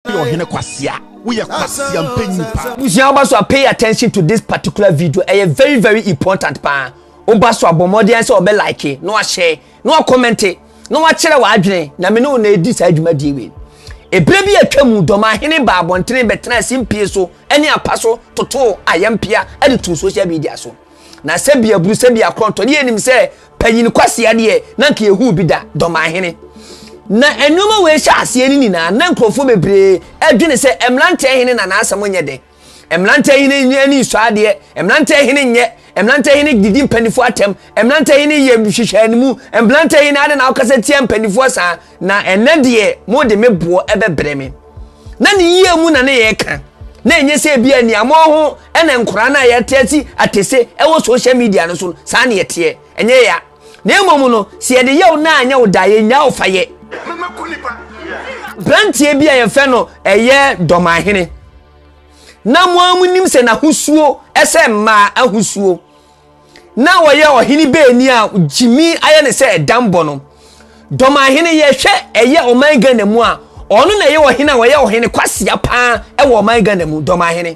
Woyɛ ɔhene kwasea. Woyɛ kwasea mpanyin pa. Abusua woba so a pay attention to this particular video ɛyɛ very very important paa woba so a bɔ mmɔden sɛ ɔbɛ like na wahyɛ na wakɔmɛnte na wakyerɛ w'adwene na me ne wo na edi saa dwumadie wei ebere bi atwa mu dɔmahene ba abɔntene bɛtena simpie so ne apa so totoo ayɛmpea de too social media so Na sɛbi aburu sɛbi akorɔntɔ ne yɛnim sɛ panyin kwasea deɛ na nka yɛhuu bi da dɔmahene. Na nneɛma wei hyɛ aseɛ no nyinaa na nkurɔfoɔ bebree adwene sɛ mmeranteɛ hene na n'asɛm nyɛ dɛ. Mmeranteɛ hene ani nsɔ adeɛ, mmeranteɛ hene nyɛ, mmeranteɛ hene didi mpanimfoɔ atɛm, mmeranteɛ hene yɛ hwehwɛ animu, mmeranteɛ hene ade na ɔkasa tia mpanimfoɔ saa. Na ɛnnɛ deɛ mode me boɔ bɛbrɛ me. Na ne yie mu na ne yɛka. Na ɛnyɛ sɛ ebi aniammɔn ho ɛna nkoraa no a yɛte ase atese ɛwɔ social media no so no saa na yɛteɛ. Ɛnyɛ ya. Na mmom no, sɛ yɛde yɛ wo na anyɛ wo da a, yɛnnyaa wo fa yɛ. Aberanteɛ bi a yɛfrɛ no ɛyɛ Dɔmahene. Na mo ara monim sɛ n'ahosuo ɛsɛ mmaa ahosuo. Na ɔyɛ ɔhene beeni a gyimi ayɛ ne sɛ ɛdam bɔ no. Dɔmahene yɛhwɛ ɛyɛ ɔman Ghana mu a, ɔno na ɛyɛ ɔhene a ɔyɛ ɔhene kwasea paa ɛwɔ ɔman Ghana mu, Dɔmahene.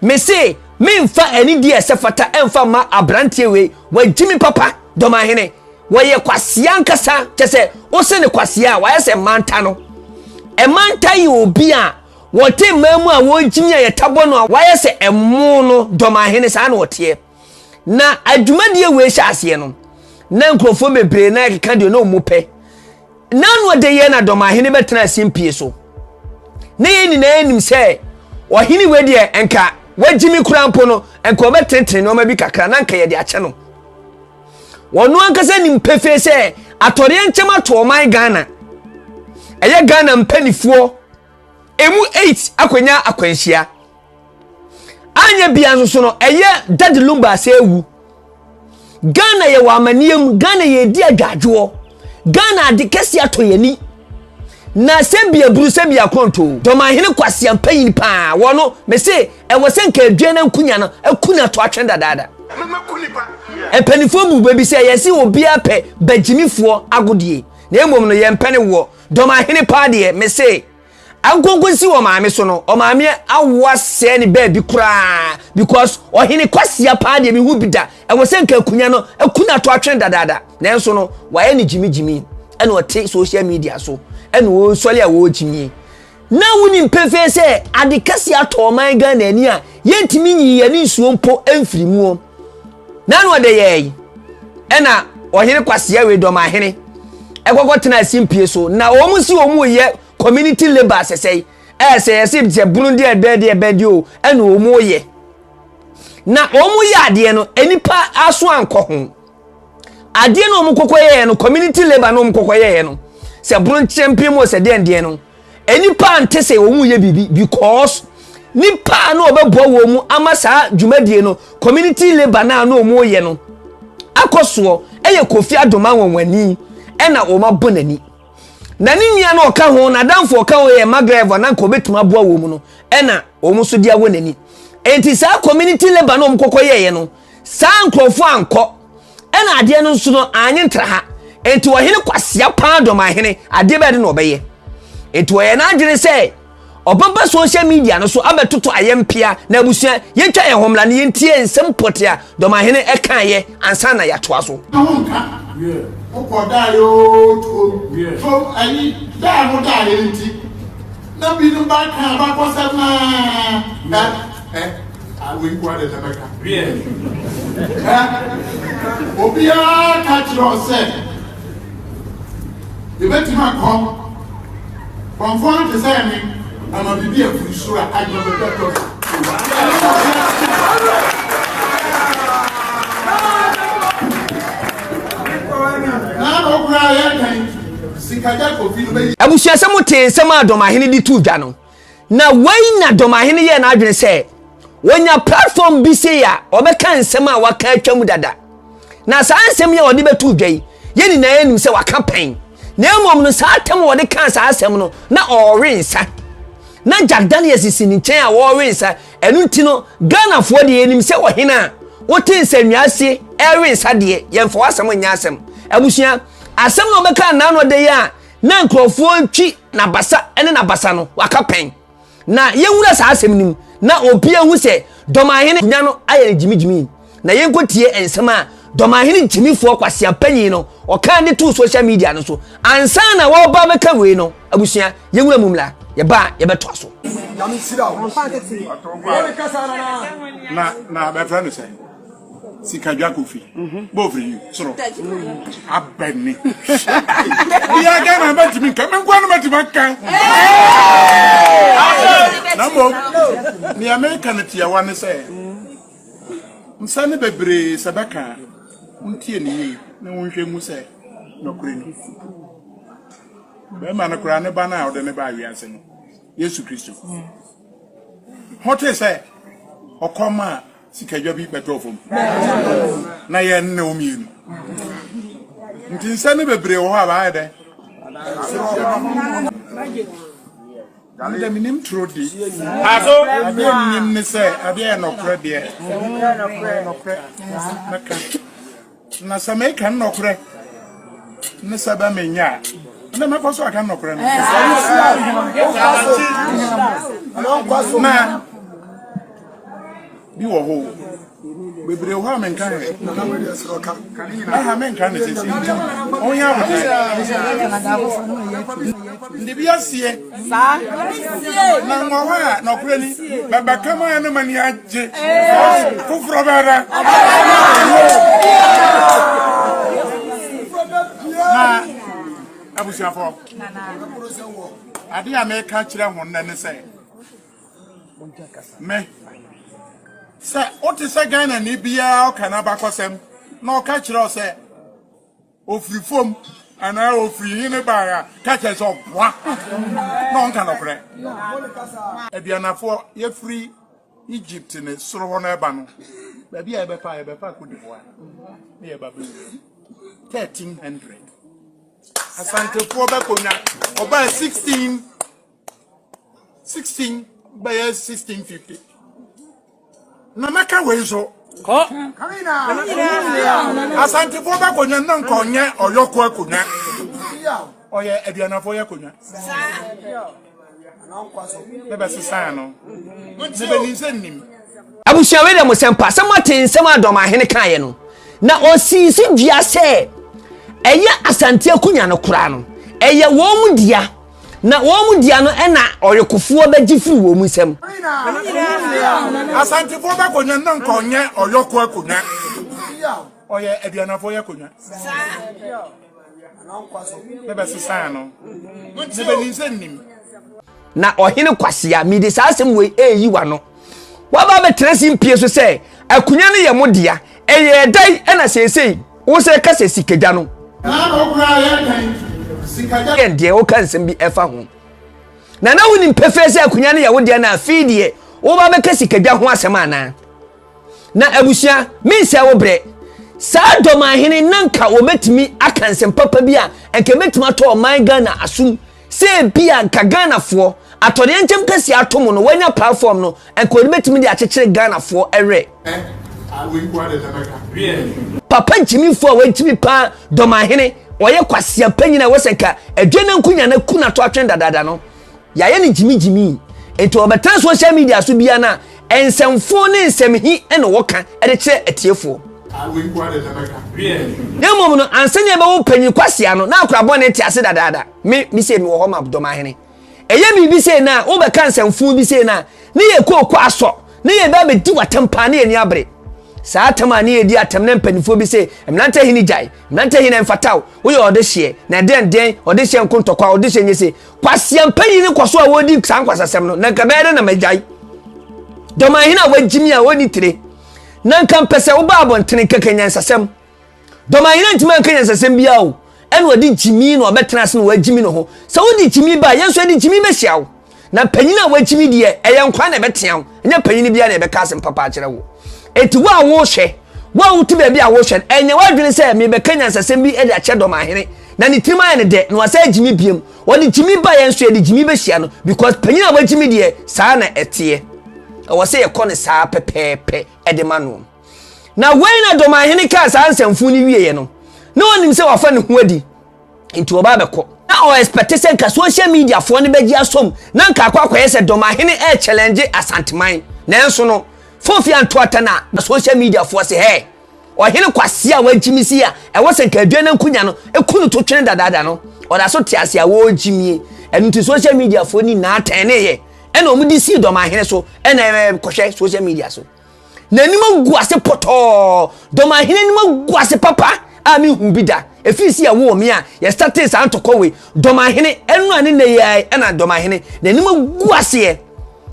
Mese memfa anidie a ɛsɛ fata ɛmfa mma abranteɛ wei, wagyimi papa, Dɔmahene. Wɔyɛ kwasea ankasa, kyɛ sɛ wose ne kwasea a, wayɛ sɛ manta no. Ɛmanta yɛ obi a Wɔte mmaa mu a wɔregyimi a yɛtabɔ no a wayɛ sɛ ɛmo no dɔmahene saa na ɔteɛ. Na adwumadie wei hyɛ aseɛ no, na nkurɔfoɔ bebree na ɛkeka deɛ na wɔn pɛ. Na ano ɔde yɛ na dɔmahene bɛtena asimpie so. Na yɛn nyinaa nim sɛ ɔhene wei deɛ nka wagyimi koraa mpo no, nka ɔbɛtenetene nneɛma bi kakra na nka yɛde akyɛ no. Wɔn ankasa nim pefee sɛ atɔreɛ nkyɛm ato ɔman Ghana. Ɛyɛ Ghana mpanimfoɔ emu 8 akɔnya akwanhyia. Anyɛ bia nso so no, ɛyɛ Daddy Lumba sɛ ewu. Ghana yɛ wɔ amaneɛ mu, Ghana yɛ di adwadwoɔ, Ghana ade kɛse atɔ yɛn ani. Na sɛ bi aburu sɛ bi akɔnto. Dɔmahene Kwasi Ampanyin paa wɔ no, mese ɛwɔ sɛ nka adua na nkunya no aku no ato atwene dadaada. Mpanimfoɔ bu bɛ bi sɛ yɛse obiara pɛ bagyimifoɔ agodie na mmom no yɛmpɛ ne woɔ. Dɔmahene paa deɛ mese ankonko si wɔ maame so no ɔmaame awo asɛe ne baabi koraa because ɔhene kwasia paa deɛ mehu bi da ɛwɔ sɛ nka akunya no aku no ato atwene dadaada nanso no wayɛ ne gyimigyimi ɛna ɔte social media so ɛna ɔsɔre a wɔgyimie na wonim pefee sɛ ade kɛse atɔ ɔman Ghana ani a yɛntumi nyi yɛne nsuo mpo mfiri muo Na na ɔde yɛe. Ɛna ɔhene Kwasea wei dɔm ahene ɛkɔkɔ tena asimpie so na wɔn si wɔn yɛ community labour asɛsɛe ɛyɛ sɛ yɛsi sɛ bunu deɛ ɛbɛn deɛ ɛbɛn deɛ o ɛna wɔn yɛ na wɔn yɛ adeɛ no nipa aso ankɔ ho adeɛ no wɔn kɔkɔ yɛɛ no community labour no wɔn kɔkɔ yɛɛ no sɛ bunu nkyɛn mpem o sɛ deɛ deɛ no. Nnipa ante sɛ wɔn yɛ biribi because nipa a na ɔbɛboa wɔn mu ama saa dwumadie no community labour no a na wɔn yɛ no akɔ soɔ ɛyɛ Kofi Adoma Nwanwani ɛna wɔn abɔ n'ani na ne nua no ɔka ho n'adamfo ɔka ho yɛ Magreth a na nka ɔbɛtumi aboa wɔn mu no ɛna wɔn nso de awɔ n'ani enti saa community labour no wɔn kɔkɔ yɛɛyɛ no Saa nkurɔfoɔ ankɔ, ɛna adeɛ no nso no anye ntra ha. Enti ɔhene kwasea paa dɔmahene, adeɛ bɛyɛ de na ɔbɛyɛ. Enti ɔyɛ n'adwene sɛ ɔbɛba social media no so abɛtoto ayɛmpea na abusua yɛntwa yɛn ho mmra na yɛntie nsɛm pɔtee a dɔmahene ɛkaeɛ ansa na yɛatoa so. Na wo nka wokɔ daeɛ oo tuom tuom ayi daeɛ ho daeɛ nti na binom ba ka abakɔsɛm naa ɛ ɛ Ah, wei nko ara na ɛbɛka. Ɛ obiara ka kyerɛ wo sɛ yɛbɛtumi akɔ kɔmfoɔ no te sɛ me ama biribi afiri soro a agyina baabi atɔ so. Abusua sɛ motee nsɛm a Dɔmahene de too dwa no, Na wei na Dɔmahene yɛɛ n'adwene sɛ wɔnya platform bi sei a ɔbɛka nsɛm a waka atwam dada. Na saa nsɛm yi a ɔde bɛto dwa yi, yɛn nyinaa nim sɛ waka pɛn. Na mmom no, saa atɛm a ɔde kaa saa asɛm no, na ɔrewe nsa. Na Jack Daniels si ne nkyɛn a ɔrewe nsa. Ɛno nti no, Ghanafoɔ deɛ yɛnim sɛ ɔhene a wote nsɛnnwa ase ɛrewe nsa deɛ, yɛmfa w'asɛm nyɛ asɛm. Abusua, asɛm na ɔbɛka nnaano da yi a na nkurɔfoɔ twi. n'abasa ne n'abasa no waka pɛn. Na yɛnwura saa asɛm no mu na obiara hu sɛ Dɔmahene nya no ayɛ no gyimigyimi. Na yɛnkɔtie nsɛm a Dɔmahene gyimifoɔ Kwasea panyin no ɔkaa de too social media no so ansa na wɔreba abɛka wei no. Abusua, yɛnwura mu mmra, yɛba a yɛbɛtoa so. Na na bɛfrɛ no sɛ Sikadwa Kofi bɔ ofiri soro abɛne bia Ghana bɛtumi nka me nkoa no mɛtumi aka na mmom nea meka no tiawa ne sɛ nsa ne bebree sɛ bɛka a wontie ne yie na wonhwɛ nhu sɛ nɔkorɛ ni bɛrima no koraa ne ba no a ɔde ne baa wiase no Yesu Kristo ho te sɛ ɔkɔm a sikadwa bi bɛtɔɔ fam na yɛn ne wo mmienu nti nsɛm no bebree wɔ hɔ a baayɛ dɛ ndɛ menim toro di adeɛ nnim ne sɛ adeɛ yɛ nɔkorɛ deɛ nɔkorɛ mɛka Na sɛ meka nnɔkorɛ ne sɛ bɛ menyɛ a, ɛnna mɛkɔ so aka nnɔkorɛ no. Na bi wɔ hɔ bebree wɔ hɔ a menka hwɛ. Aha menka ne sisi. Ɔnyɛ abotire. Nde bi asie. Na wɔ hɔ a nɔkorɛ ni bɛbɛka mu a na m'ani agye. Foforɔ bɛyɛ dɛ. Na abusuafoɔ, adeɛ a meka kyerɛ ho nnɛ ne sɛ me sɛ wote sɛ Ghanani biara ɔka n'abakɔsɛm na ɔka kyerɛ wo sɛ Ofiri fam anaa ofiri he ne baeɛ a, ka kyerɛ sɛ ɔboa na ɔnka nɔkorɛ. Aduanafoɔ, yɛfiri Egypt ne soro hɔ no ɛba no, baabi a yɛbɛfa yɛbɛfa Cote d'Ivoire ne yɛba bɛwura 1300. Asantefoɔ bɛkɔnya ɔbaa 16 16 bɛyɛ 1650 na mɛka wei nso asantefoɔ bɛ akonnwa na nka ɔnyɛ ɔyɔko akonnwa ɔyɛ aduanafoɔ yɛ akonnwa ne bɛsesaa no ne bɛnim sɛ nnim. Abusua wei deɛ mo sɛmpa sɛ moate nsɛm a Dɔmahene kaeɛ no na ɔsii so dua sɛ ɛyɛ Asante akonnwa no koraa no ɛyɛ wɔn mu dea Na wɔn mu dea no na ɔyokofoɔ bɛgye firi wɔn nsam. Asantefoɔ bɛ akonnwa na nka ɔnyɛ ɔyɔko akonnwa ɔyɛ aduanafoɔ yɛ akonnwa ne bɛsesaa no ne bɛnim sɛ nnim. Na ɔhene kwasea, mede saa asɛm wei reyi w'ano. Woaba abɛtena simpie so sɛ akonnwa no yɛ mo dea. Ɛyɛɛ dɛn na seesei wosɛ ka sɛ sikagya no? Yɛn deɛ woka nsɛm bi ɛfa ho. Na na wonim pefee sɛ akonnwa no yɛ wo dea na afei deɛ woba bɛka sikadwa ho asɛm anaa? Na abusua, mensɛe wo berɛ. Saa dɔmahene na nka wɔbɛtumi aka nsɛm papa bi a nka ɛbɛtumi atɔ ɔman Ghana asom sɛ ebia nka Ghanafoɔ atɔdeɛnkyɛm kɛseɛ ato mu no wanya platform no nka wɔde bɛtumi de akyekyere Ghanafoɔ werɛ. Papa nkyimifoɔ a wagyimi paa dɔmahene ɔyɛ kwasea panyin a ɛwɔ sɛ nka adwa no nkonya no aku n'ato atwene dadaada no yɛayɛ no gyimigyimi nti ɔbɛtena social media so bia no a nsɛmfo ne nsɛmhi na wɔka de kyerɛ atiefoɔ. Na mmom no ansa ne ɛbɛwo panyin kwasea no na akora bɔne te ase dadaada. Me me sei mewɔ hɔ ma dɔmahene. Ɛyɛ biribi sei na wobɛka nsɛmfo bi sei na ne yɛ kooko asɔ ne yɛ bɛ abɛdi w'atɛm paa ne yɛ ni abere. Saa atɛm a ne yɛdi atɛm na mpanimfoɔ bi se mmerante hene gyae, mmerante hene ɛmfata wo, woyɛ ɔdehyeɛ, na ɛdeɛn deɛn, ɔdehyeɛ nko ntɔkwa, ɔdehyeɛ nyɛ sei. Kwasea mpanyin no kɔ so a wɔredi saa nkwasasɛm no, na nka bɛyɛ dɛ na magyae. Dɔmahene a wagyimi a ɔnni tire, na nka mpɛ sɛ woba abɔntene kɛkɛ nyansasɛm. Dɔmahene antumi anka nyansasɛm biara o, ɛna ɔde gyimi na ɔbɛtena ase na wagyimi ne ho. Sɛ wode gyimi ba a, yɛn nso yɛde gyimi bɛhyia wo. Na panyin a wagyimi deɛ, ɛyɛ nkwa na ɛbɛtea wo, ɛnyɛ panyin biara na ɛbɛka asɛm papa akyerɛ wo. Enti wo a wohwɛ, wo a wote baabi a wohwɛ no, ɛnyɛ w'adwene sɛ mebɛka nyansasɛm bi de akyerɛ dɔmahene na ne tirim ayɛ no dɛ na wasan agyimi biom. Ɔde gyimi ba yɛn nso yɛde gyimi bɛhyia no because panyin a wagyimi deɛ saa na ɛteɛ. Ɛwɔ sɛ yɛkɔ no saa pɛpɛɛpɛ de ma no. Na wei na dɔmahene kaa saa nsɛmfo no wieɛ no, na ɔnim sɛ wafa ne ho adi nti ɔba abɛkɔ. Na ɔ expect sɛ nka social media foɔ no bɛgye asom na nka akɔ akɔyɛ sɛ Dɔmahene ɛrechallenge Asanteman. Nanso no, Fofi anto ata na social media foɔ se hɛɛ, ɔhene kwasea a wagyimi sei a ɛwɔ sɛ nka Aduana nkonya no ku no to twene dadaada no, ɔda so te ase a wɔregyimie. Ɛno nti social media foɔ no nyinaa tɛneeɛ ɛna wɔn de sii Dɔmahene so ɛna kɔhwɛ social media so. N'anim agu ase pɔtɔɔ. Dɔmahene anim agu ase papa a menhuu bi da. Ɛfiri sɛ yɛwoo me a yɛstartee saa ntɔkwa wei. Dɔmahene, ɛno a ne nnɛ yi ara ɛna Dɔmahene n'anim agu aseɛ.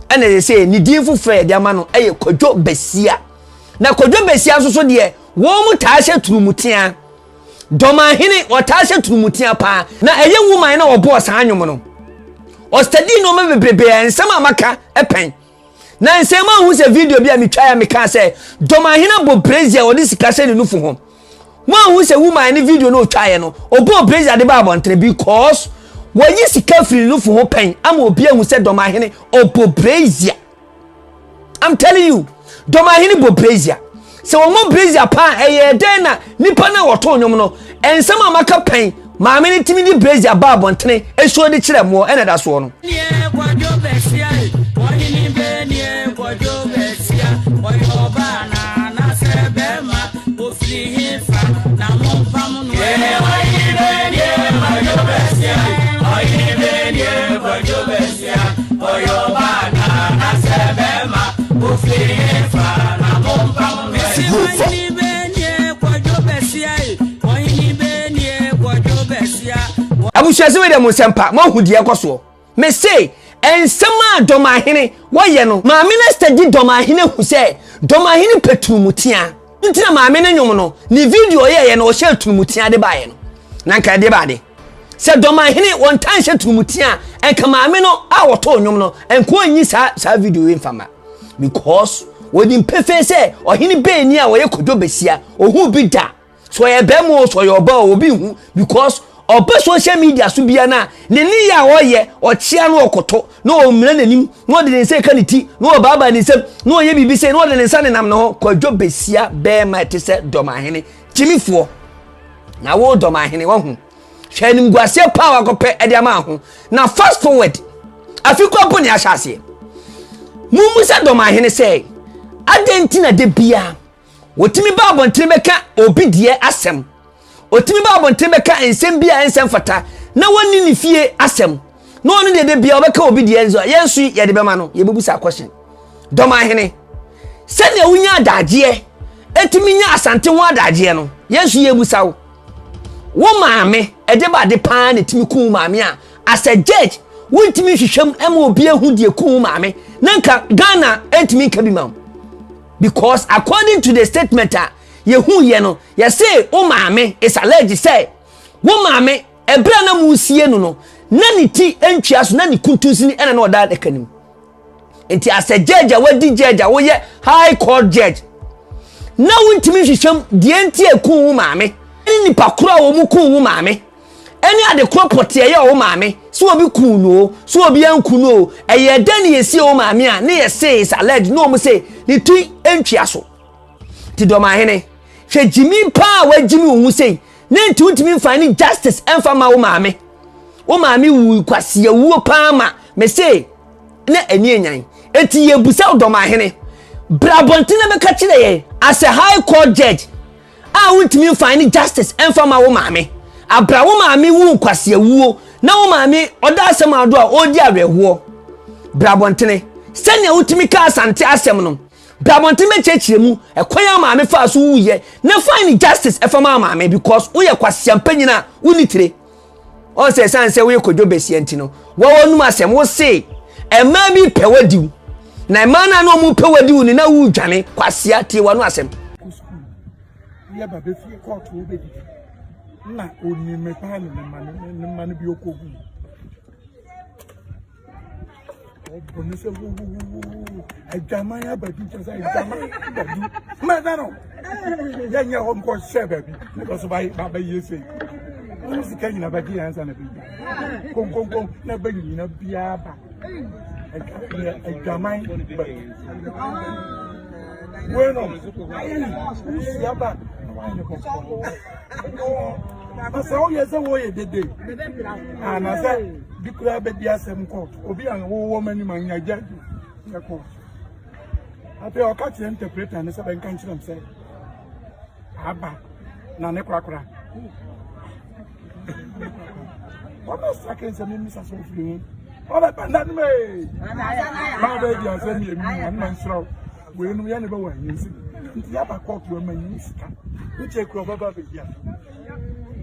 Ɛna ɛsɛ sɛ ne din foforɔ a yɛde ama no ɛyɛ Kwadwo Basia. Na Kwadwo Basia nso so deɛ, wɔn mu taa hyɛ turumutea. Dɔmahene, ɔtaa hyɛ turumutea paa. Na ɛyɛ woman na ɔbɔɔ saa nnwom no. Ɔstadii nneɛma bebrebe a nsɛm a maka pɛn. Na nsɛm a hu sɛ video bi a metwae a mekaa sɛ Dɔmahene abɔ brazier a ɔde sika hyɛ ne nufu ho. Mo anhu sɛ woman ne video no ɔtwaeɛ no ɔbɔɔ brazier de ba abɔntene because wɔyi sika firi ne nufu ho pɛn ama obi ahu sɛ Dɔmahene ɔbɔ brazier. I'm telling you, Dɔmahene bɔ brazier. Sɛ wɔmmɔ brazier paa ɛyɛ dɛn na nipa no a wɔtoo nnwom no nsɛm a maka pɛn maame no tumi de brazier ba abɔntene esuo de kyerɛ mmoɔ ɛna ɛda soɔ no. Abusua sɛ wei deɛ mo nsɛm pa moahu deɛ ɛkɔ soɔ mese nsɛm a dɔmahene wɔyɛ no maame no stadi dɔmahene hu sɛ dɔmahene pɛ tunumutea nti na maame no nwom no ne video ɔyɛyɛ no ɔhyɛ tunumutea de baeɛ no na nka ɛde baade sɛ dɔmahene wɔntaa nhyɛ tunumutea nka maame no a wɔtoo nwom no nka ɔnyi saa saa video yi mfa ma because wɔnim pefee sɛ ɔhene bɛni a wɔyɛ kodwo besia ohun bi da so ɔyɛ bɛrima o so ɔyɛ ɔba o obi nhu because ɔba social media so bia na ne ne yɛ a ɔyɛ ɔkyea no ɔkoto na ɔmuna n'anim na ɔde ne nsa ka ne ti na ɔbaabaa ne nsam na ɔyɛ biribi sɛ na ɔde ne nsa nenam ne ho kwadwo besia bɛrima ɛte sɛ dɔmahene gyimifoɔ na wo dɔmahene wahu hwɛ animguaseɛ paa wakɔpɛ ɛde ama ho na fast forward afi kura mpo ne ahyɛ aseɛ mummu sɛ dɔmahene sɛ adɛn nti na da biara wɔtumi ba abɔntene bɛka obi deɛ asɛm ɔtumi ba abɔntene bɛka nsɛm bi a ɛnsɛ mfata na wɔnni ne fie asɛm na ɔno deɛ da biara ɔbɛka obi deɛ nso yɛn nso yɛde bɛma no yɛbɛbu saa question dɔmahene sɛnea wonya adagyeɛ ɛtumi nya asante ho adagyeɛ no yɛn nso yɛbusa wo Wo maame, ɛde ba ade paa na ɛtumi ku wo maame a, as a judge, wontumi nhwehwɛ mu ɛma obi ehu deɛ ku wo maame. Na nka Ghana ɛntumi nka bi ma wo. Because according to the statement a yɛhu yɛ no, yɛse wo maame is alleged sɛ wo maame ɛberɛ a na mo sie no no, na ne ti ntwea so, na ne kuntunsini ɛna na ɔda adaka no mu. Nti as a judge a wadi judge a woyɛ high court judge na wontumi nhwehwɛ mu deɛ nti a ɛkuu wo maame ne nipa koro a wɔn kuu wo maame ɛne ade koro pɔtee ɛyɛ wo maame sɛ obi kuu no o sɛ obi anku no o ɛyɛ dɛn ne yɛsie wo maame a ne yɛ se is alleged na wɔn se ne ti ntwea so ti dɔmahene hwɛ gyimi paa a wagyimi wo ho sei ne nti wontumi mfa ne justice ɛmfa ma wo maame wo maame wu kwasiawuo paa ma me se na ani anyan eti yɛbusa ɔdɔmahene bra abɔnten na bɛka kyerɛ yɛn as a high court judge a wontumi mfa ne justice ɛmfa ma wo maame abra wo maame wu kwasiawuo na wo maame ɔda asɛm ado a ɔredi awerɛhoɔ bra abɔntene sɛnea wotumi ka asante asɛm no bra abɔnten bɛkyerɛkyerɛ mu ɛkwan a maame faa so wuyɛ na find justice ɛfa ma maame because woyɛ kwasiampanyin a wonni tire Ɔn sɛ ɛsiane sɛ woyɛ Kwadwo Basia nti no, wɔwɔ num asɛm. Wo se mmaa bi pɛ wadiw. Na mmaa no a na wɔn pɛ wadiw no na wodwane. Kwasia, tie w'ano asɛm. Kɔ sukuu yɛ ba bɛfie kɔɔto wo bɛdidi na onim me paa ne ne mma ne mma no bi ɔkɔhu Ɔbɔ ne sɛ wuwuwuwu adwaman abadu kyɛ sɛ adwaman abadu mɛda no yɛnyɛ hɔ nkɔ hyɛ baabi because ba ba bɛyɛ sei wɔn sika nyina bɛgye yɛn ansa na bɛyi konkonkon na bɛ nyina biara ba adwaman badu wei no ayi wusia ba na wayɛ ne kɔkɔɔ. Na sɛ woyɛ sɛ wɔyɛ dede anasɛ bi koraa bɛdi asɛm court obi a wowɔ m'anim anya judge yɛ court. Afei ɔka kyerɛ interpreter no sɛ bɛnka nkyerɛ m sɛ aba na ne korakora. Wɔbɛ sake nsɛm mmisa sɛ ofiri he. Ɔbɛba nna no mu ee. Maa bɛyɛ di asɛm mmienu mu na ne ma nsira wo. Weinom yɛ ne bɛwɔ anyi nsi. Nti yɛaba kɔɔto ama nyi sika. Nkyɛ kura ɔbɛba abɛyi ato.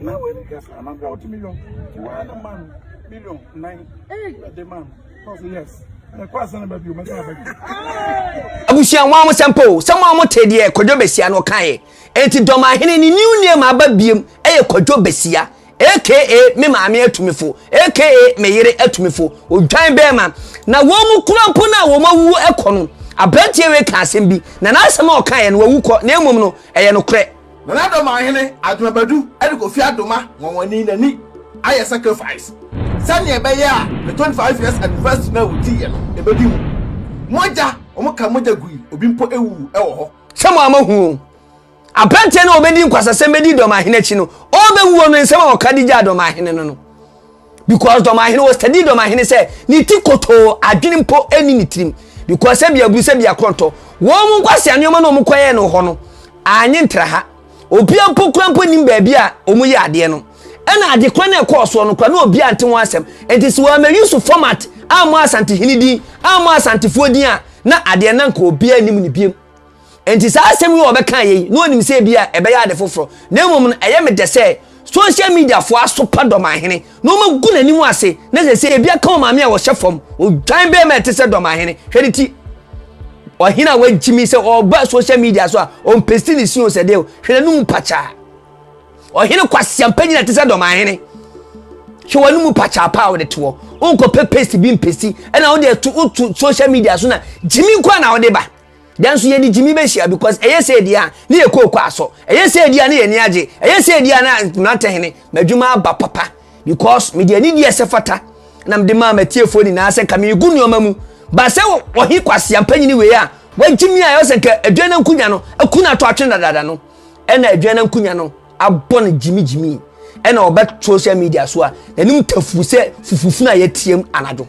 Na wei ne kɛse anambra wote million. Nti waa ne ma no million nan ɛde ma no. Ɔsɛ yes. Ɛkɔ asɛn ba bio mɛsɛn aba bio. Abusua mo a mo sɛ mpo sɛ mo a mo te deɛ Kwadwo Basia no ɔkaeɛ. Enti Dɔmahene ne new name aba biem ɛyɛ Kwadwo Basia aka me maame atumifo aka me yere atumifo odwan bɛɛma na wɔn mu kura mpo no a wɔn awuo ɛkɔ no aberanteɛ wei ka asɛm bi na n'asɛm a ɔkaeɛ no wawu kɔ na mmom no ɛyɛ nokorɛ. Nana Dɔmahene Adoma Badu de Kofi Adoma nwanwani n'ani ayɛ sacrifice sɛnea ɛbɛyɛ a ne 25 years anniversary no a wɔdiiɛ no ɛbɛdi mu. Mogya, wɔka mogya gui, obi mpo wuu wɔ hɔ. Sɛ mo a moahu o, aberanteɛ no a ɔbɛdi nkwasasɛm bɛdi Dɔmahene akyi no, ɔrebɛwuo no nsɛm a ɔka de gyaa Dɔmahene no no. Because Dɔmahene, ɔstudy Dɔmahene sɛ ne ti kotoo adwene mpo ɛnni ne tirim. Because sɛ bia aburu sɛ bia korɔntɔ. Wɔn mu nkwasea nneɛma no a wɔn kɔyɛɛ no hɔ no, anye ntra ha. Obia mpo kura mpo nim baabi a wɔn yɛ adeɛ no. Ɛna ade kora no ɛkɔɔ soɔ no kora na obia nte ho asɛm. Nti sɛ wɔn amɛ use format ammɔ Asantehene din, ammɔ Asantefoɔ din a, na adeɛ na nka obia nim ne biem. Enti saa asɛm yi a ɔbɛkaeɛ yi, na ɔnim sɛ ebia ɛbɛyɛ ade foforɔ. Na mmom no, ɛyɛ me dɛ sɛ social media foɔ asopa Dɔmahene na wɔagu n'anim ase, na seesei ebi aka ɔmaame a ɔhyɛ fam, odwan bɛrima a ɛte sɛ Dɔmahene. Hwɛ ne ti. Ɔhene a wagyimi sɛ ɔba social media so a, ɔmpesti ne si o sɛ deɛ o, hwɛ n'anum pakyaa. Ɔhene kwasea mpanyin a ɛte sɛ Dɔmahene. Hwɛ w'anum pakyaa paa a wode toɔ. Wonkɔpɛ paste bi mpesti, ɛna wode ato woto social media so na gyimi nko a na wode ba. Nanso yɛde gyimi bɛhyia because ɛyɛ sɛ ɛdi a ne yɛ kooko asɔ ɛyɛ sɛ ɛdi a ne yɛ ani agye ɛyɛ sɛ ɛdi a na mmerante hene m'adwuma aba papa because mede anidie ɛsɛ fata na mede maa m'atiefoɔ nyinaa sɛ nka megu nneɛma mu ba sɛ ɔhe kwasea mpanyini wei a wagyimi a ɛwɔ sɛ nka aduane nkunya no aku no ato atwene dadaada no ɛna aduane nkunya no abɔ no gyimigyimi ɛna ɔbɛ social media so a n'anim tafu sɛ fufufunu a yɛtiam anadwo.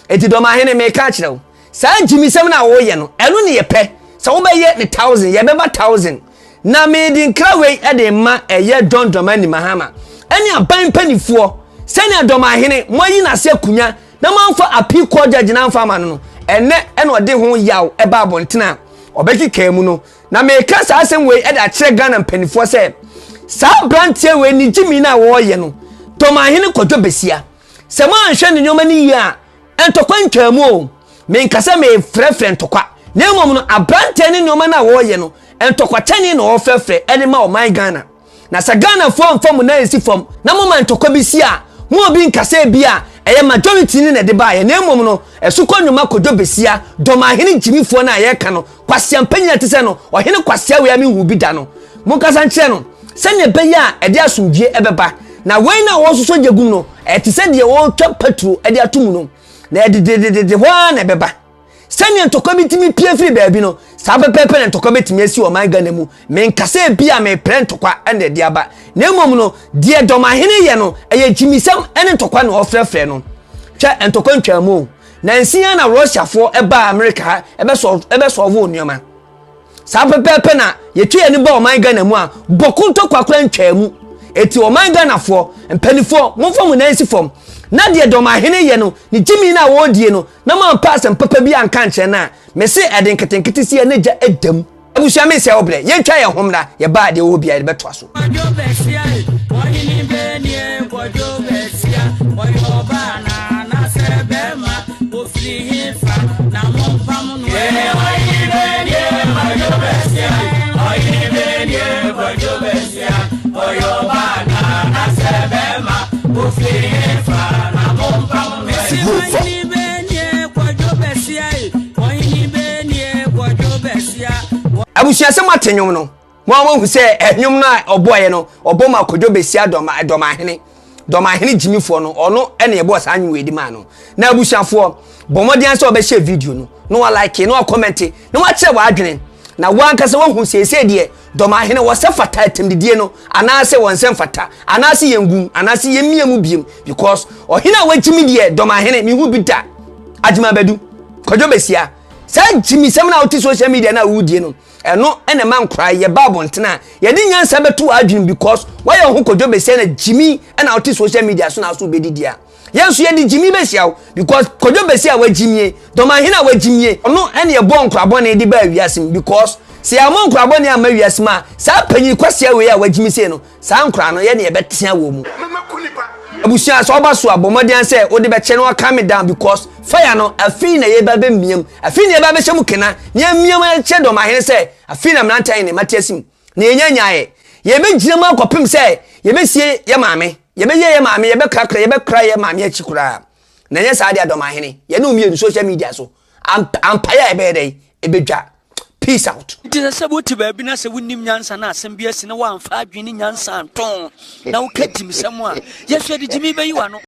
Enti Dɔmahene, meka akyerɛ wo, saa gyimisɛm no a woyɛ no, ɛno ne yɛpɛ. Sɛ wobɛyɛ ne thousand, yɛbɛba thousand. Na mede nkra wei de ma ɛyɛ John Dramani Mahama ɛne aban mpanimfoɔ, sɛnea Dɔmahene, moayi n'ase akunya na moamfa appeal court judge no amfa ama no no, ɛnnɛ ɛna ɔde ho yaw ɛba abɔnten a ɔbɛkekaa mu no. Na meka saa asɛm wei de akyerɛ Ghana mpanimfoɔ sɛ, saa aberanteɛ wei ne gyimi no a wɔreyɛ no, Dɔmahene Kwadwo Basia, Sɛ moanhwɛ ne nneɛma no yie a, ntɔkwa ntwaa mu o. Menka sɛ merefrɛfrɛ ntɔkwa, na mmom no, aberanteɛ ne nneɛma no a wɔreyɛ no, ntɔkwa kyɛne na ɔrefrɛfrɛ de ma ɔman Ghana. Na sɛ Ghanafoɔ amfa mo nan ansi fam na moma ntɔkwa bi si a, mo obi nka sɛ ebia ɛyɛ majority no na ɛde baeɛ, na mmom no, Asukɔ Nnwoma Kojo Besia, Dɔmahene Gyimifoɔ no a yɛreka no, Kwasea mpanyin a ɛte sɛ no, ɔhene kwasea wei a menhuu bi da no, monkasa nkyerɛ no sɛnea ɛbɛyɛ a ɛde asomdwie ɛbɛba. Na wei no a wɔresosɔ gya gum no, ɛte sɛ deɛ wɔretwa paturo de ato mu no, na ɛdededede hɔ ara na ɛbɛba. Sɛnea ntɔkwa bi tumi pie firi baabi no, saa pɛpɛɛpɛ na ntɔkwa bɛtumi asi ɔman Ghana mu. Menka sɛ ebi a mereprɛ ntɔkwa na ɛde aba, na mmom no, deɛ Dɔmahene yɛ no, ɛyɛ gyimisɛm ne ntɔkwa na ɔrefrɛfrɛ no. Hwɛ, ntɔkwa ntwaa mu o. Nansi ara na Russiafoɔ baa America ha ɛbɛsɔlvoo nneɛma. Saa pɛpɛɛpɛ na yɛtwa yɛn ani ba ɔman Ghana mu a, bɔko ntɔkwa koraa ntwaa mu. Eti ɔman Ghanafoɔ, mpanimfoɔ, momfa mo nan nsi fam. Na deɛ Dɔmahene yɛ no, ne gyimi no a wɔredie no, na moampa asɛm papa bi anka ankyerɛ no a, mese ɛde nketenkete si ɛne gya da mu. Abusua mensɛe wo brɛ, yɛntwa yɛn ho mmra, yɛba a deɛ ɛwɔ hɔ biara yɛde bɛtoa so. Kwadwo Bɛsia e, ɔhene bɛ nie Kwadwo Bɛsia, ɔyɛ ɔbaa anaa anaasɛ bɛɛma, ɔfiri he fa na mompam no ɛ. Ɔhene bɛ nie Kwadwo Bɛsia e, ɔhene bɛ nie Kwadwo Bɛsia, ɔyɛ ɔbaa anaa anaasɛ bɛɛma, ɔfiri he fa na mompam no ɛ. Ɔhene bɛ nie Kwadwo Bɛsia e, ɔhene bɛ nie Kwadwo Bɛsia. Abusua sɛ moate nnwom no, mo a moahu sɛ nnwom no a ɔbɔeɛ no, ɔbɔ ma Kojo Besia Dɔma Dɔmahene, Dɔmahene gyimifoɔ no, ɔno ɛna ɛbɔɔ saa nnwom wei de maa no. Na abusuafoɔ, bɔ mmɔden sɛ ɔbɛhyɛ video no, na walike, na wakɔmɛnte, na wakyerɛ w'adwene. Na wo ankasa woahu seesei deɛ Dɔmahene wɔsɛ fata atɛmdidie no anaasɛ wɔn nsɛ mfata anaasɛ yɛn gum anaasɛ yɛn mia mu biem because ɔhene a wagyimi deɛ dɔmahene mehu bi da agyima badu kwadwo bɛsia saa gyimisɛm no a wote social media no a wodie no ɛno ɛna ɛma nkora yɛba abɔntene a yɛde nyansa bɛto w'adwene because woayɛ wo ho kwadwo bɛsia na gyimi ɛna wote social media so na aso wobɛdidi a Yɛn nso yɛde gyimi bɛhyia wo because Kwadwo Bɛsi a wagyimie, Dɔmahene a wagyimie, ɔno ɛne ɛbɔɔ nkora bɔne de baa wiase mu because sɛ yɛammɔ nkora bɔne amma wiase mu a, saa panyin kwasia wei a wagyimi sei no, saa nkora no yɛne yɛbɛtea wɔ mu. Abusua sɛ ɔba so a bɔ mmɔden sɛ wode bɛkyɛ na wa calm down because fire no afei na yɛba bɛmiam, afei na yɛba bɛhyɛ mu kena na yɛamiam akyerɛ Dɔmahene sɛ afei na mmerante ayɛ ne mate asim. Na yɛnya nyaeɛ. Yɛbɛgyina mu akɔpem sɛ yɛbɛsie yɛ maame. Yɛbɛyɛ yɛ maame, yɛbɛkrakra, yɛbɛkra yɛ maame akyi koraa. Na ɛnyɛ saa deɛ Adɔmahene, yɛne wo mmienu social media so. Ampaeɛ a ɛbɛyɛ dɛn? Ɛbɛdwa. Peace out. Nti sɛ sɛ wote baabi na sɛ wonnim nyansa na asɛm bi asi na woamfa adwene ne nyansa anto na woka gyimsɛm a, yɛhwɛ de gyimi bɛyi w'ano.